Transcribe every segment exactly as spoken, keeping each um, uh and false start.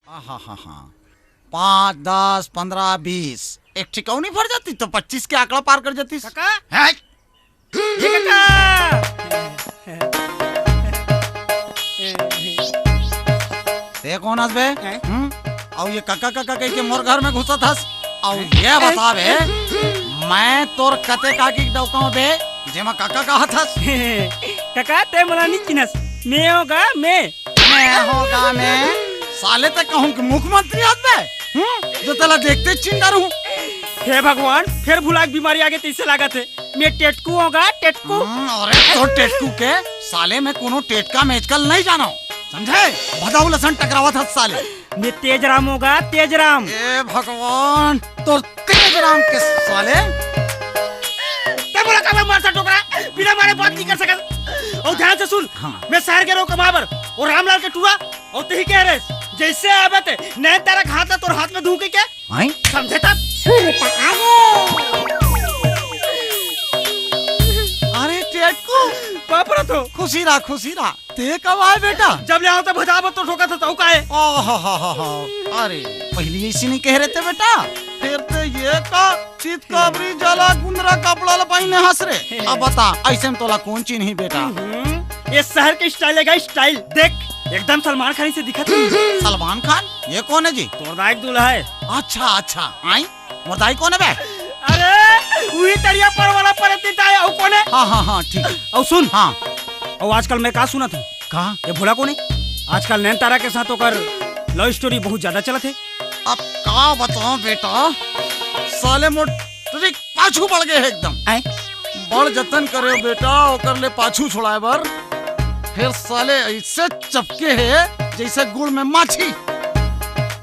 हाँ, हाँ, हाँ, हाँ। पाँच, दस, पन्द्रह, बीस, एक ठिकौनी भर जाती तो पच्चीस के आंकड़ा पार कर जाती। काका? हैं? ये काका! ते कोन हस बे? हैं? हम्म? अउ ये काका काका कह के मोर घर में घुसत हस? अउ ये बता बे, मैं तोर कते काकी के डौका हूँ बे, जेमा काका कहत हस? काका, ते मोला नहीं चिन्हस। मैं होगा, मैं। मैं होगा मैं? साले ते कहूँ कि मुख्यमंत्री हस बे? हम्म? जो तला देखते चिंता रहूँ। हे भगवान, फिर भुला के बीमारी आगे तैसे लागत है। मैं टेटकू होगा, टेटकू। हम्म, अरे तो टेटकू के साले, मैं कोनो टेटका मेचकल नहीं जानो, समझे? भदाऊ लसन टकरावत हस साले। मैं तेज राम होगा, तेज राम। ए भगवान, तो तेज राम के साले। ते बोला का मैं मारता टोकरा, बिना मारे बात नहीं कर सकत। और ध्यान से सुन, हाँ। मैं शहर के रहो कमाए बर, और रामलाल के टूरा, और तेही कह रहे, जैसे आवे ते नैन तारा के हाथ ला तोर हाथ में दूं के क्या? हैं? समझे तब? सुरता आगे। अरे टेटकू, बापरा तो। खुशी रहा, खुशी रहा। ते कब आए बेटा? जब ले आओ तो भजा मत तो ठोका था, तो का है? ओहो हो हो हो। अरे, पहली ऐसी नहीं कह रहे थे बेटा। फिर ते ये का चित काबरी जला गुंदरा कपड़ा ला पहने हंस रे। अब बता, ऐसे में तोला कौन चिन्ही बेटा? हम्म, ये शहर के स्टाइल है, स्टाइल। देख, एकदम सलमान खान से दिखत है। सलमान खान? ये कौन है जी? तोर दाई के दूल्हा है। अच्छा, अच्छा। आई? मोर दाई कौन है बे? अरे, वही तरिया पर वाला परती दाई, अउ कौन है? हाँ, हाँ, हाँ, ठीक। अउ सुन। हाँ। अउ आजकल मैं का सुनत हूँ? का? ये भोला कौन है? आजकल नैन तारा के साथ ओकर लव स्टोरी बहुत ज्यादा चलत है। अब का बताओ बेटा, साले मोर ट्रिक पाछू पड़ गए है एकदम। आय? बड़ जतन करे बेटा, ओकर ले पाछू छुड़ाए बर, फिर साले ऐसे चपके है जैसे गुड़ में माछी।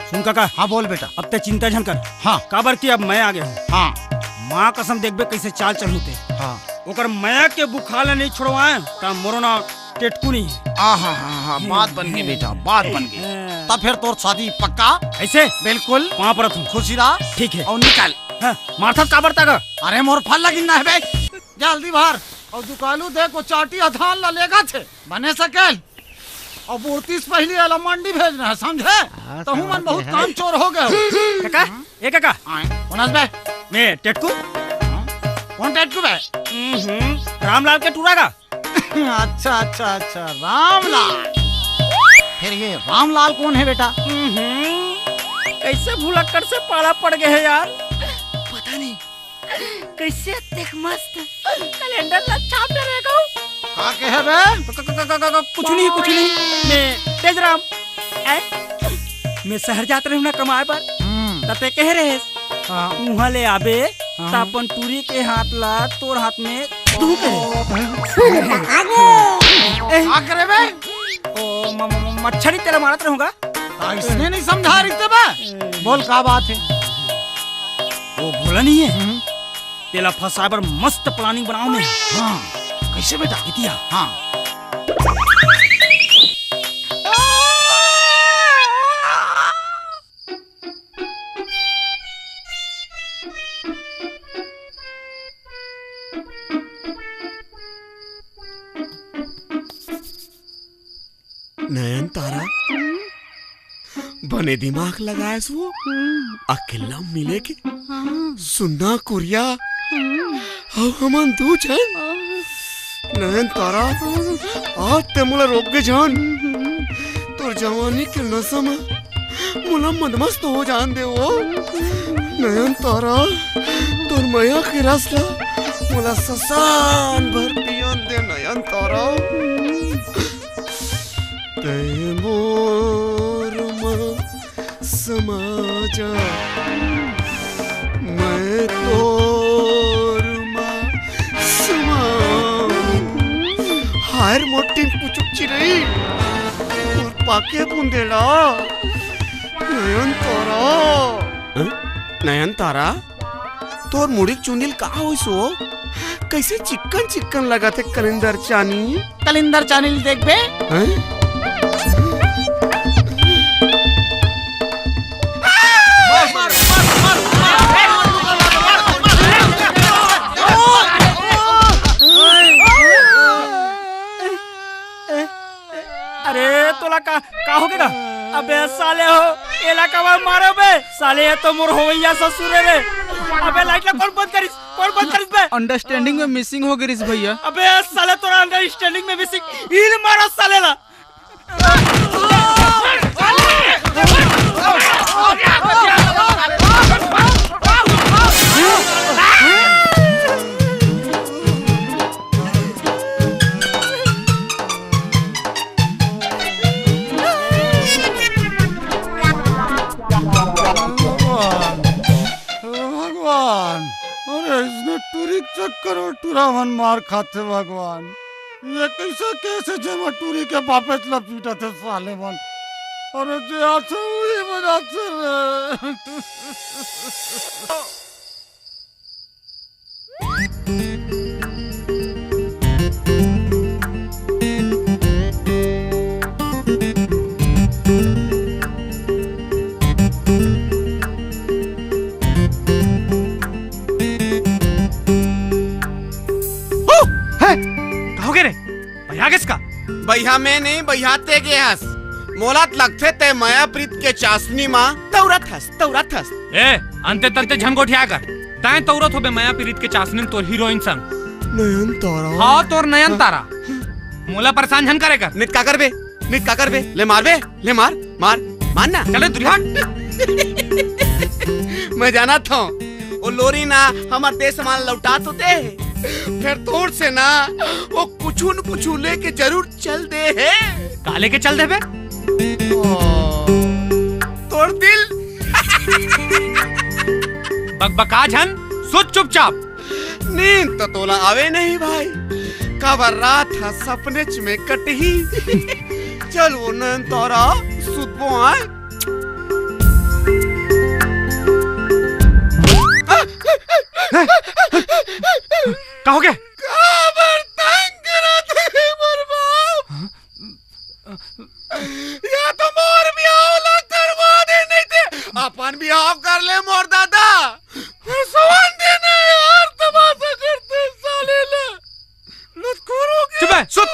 सुन काका। हाँ, बोल बेटा। अब ते चिंता झन कर। हाँ। काबर कि अब मैं आ गया हूँ। हाँ। माँ कसम, देखबे कैसे चाल चलहूँ ते। हाँ। ओकर मया के बुखार ले नहीं छुड़वाए, त मोरो ना टेटकू नहीं है। आ, हाँ, हाँ, हाँ, बात बन गई बेटा, बात बन गई। हाँ। तब फिर तोर शादी पक्का? ऐसे? बिल्कुल। पाँव परत हूँ। खुशी रहा। ठीक है। और निकल। हाँ, मारथस काबर तक? अरे मोर फल लगिन ना है बे। जल्दी भर। और दुकालू देख वो चाटी अधान ला लेगा थे। बने सकेल। और बोरतीस पहली वाला मंडी भेजना है, समझे? हाँ, तहु मन समझ बहुत गए। काम चोर हो गए हो। काका, ए काका। आए, कौन हस बे? मैं टेटकू। हाँ? कौन टेटकू बे? हम्म, रामलाल के टूरा का। अच्छा, अच्छा, अच्छा, रामलाल। फिर ये रामलाल कौन है बेटा? हम्म, कैसे भुलक्कड़ से पाला पड़ गए है यार? पता नहीं कैसे अतेक मस्त कैलेंडर ला छाप डरे गो। का कहे बे? क-, क-, क-, क-, क-, कुछ नहीं, कुछ नहीं। मैं तेजराम। ऐ? मैं शहर जात रहूं ना कमाए बर। हम्म। त ते कहे रहे। हाँ। उहाँ ले आबे, हाँ। त अपन टूरी के हाथ ला तोर हाथ में धूप है। ए। का करे बे? ओ, म-, म-, म-, मच्छरी तेला मारत रहूंगा। आ, इसने नहीं समझा रही तब। बोल, का बात है? वो भोला नहीं है? हम्म। तेला फंसाए बर मस्त प्लानिंग बनाओ मैं। हाँ, कैसे बेटा? इतिया। हाँ। नयन तारा, बने दिमाग लगायस वो। हम्म। अकेल्ला मिले के हाँ। सुन्ना कुरिया हम्म। अउ हमन दू झन। हाँ। नयन तारा, आज ते मोला रोक गे जान। हम्म। तोर जवानी के नशा में मोला मदमस्त हो जान दे वो। हम्म। नयन तारा, तोर मया के रस ला मोला ससान भर पियन दे नयन तारा। हम्म। तै मोर म समा जा, मैं तोर म समा। हाय रे मोर टिंकू चुक चिरई, मोर पाके बुंदेला, नयन तारा। हैं? नयन तारा? तोर मुड़ी के चुंदी ल का होइस वो? कइसे चिक्कन चिक्कन लगत हे कलिंदर चानी? कलिंदर चानी ल देखबे? हैं? अरे तोला का, का हो गे गा? अबे साले हो, एला काबर मारे बे? साले, ये तो मोर होवइया ससुर हे रे। अबे, लाइट ला कोन बंद करिस? कोन बंद करिस बे? अंडरस्टैंडिंग में मिसिंग हो गिस भैया। अबे साले, तोर अंडरस्टैंडिंग में मिसिंग। इल मारा साले ला। भगवान, भगवान, अरे, अइसने टूरी के चक्कर में टूरा मन मार खाथे भगवान। ये कइसे केस हे जेमा टूरी के बापेच ला पीटथे साले मन? अरे, जे आथे उही बजाथे रे। हू! हे! का होगे रे? बइहा गेस का? बइहा में नहीं, बइहा ते गे हस। मोला त लगथे ते मया प्रीत के चासनी मा तौरत हस, तौरत हस। ए, अंते तंते झन गोठिया कर। तैं तौरत होबे मया प्रीत के चासनी म तोर हीरोइन संग। नयनतारा। हाँ, तोर नयनतारा। मोला परेशान झन करे कर। नित का करबे? नित का करबे? ले मारबे? ले मार, मार, मार ना। चल रे, दूरिहा हट। मैं जानत हँव, वो लोरी ना हमर देश मा लौटात होते। फेर तोर से ना, वो कुछु न कुछु लेके जरूर चल दे हे। का लेके चल देबे? ओ, तोर दिल। बकबका झन, सुत चुपचाप। नींद तो तोला आवे नहीं भाई, काबर रात ह सपनेच में कटही। चल वो नयनतारा, सुतबो आय। का होगे? काबर तंग करत हे मोर बाप? या तो मोर बिहाव ला करवा दे, नहीं ते अपन बिहाव कर ले मोर दादा। सवन दे ना यार, तमाशा करथे साले ला। लुतखोरो के। चुप बे, सुत।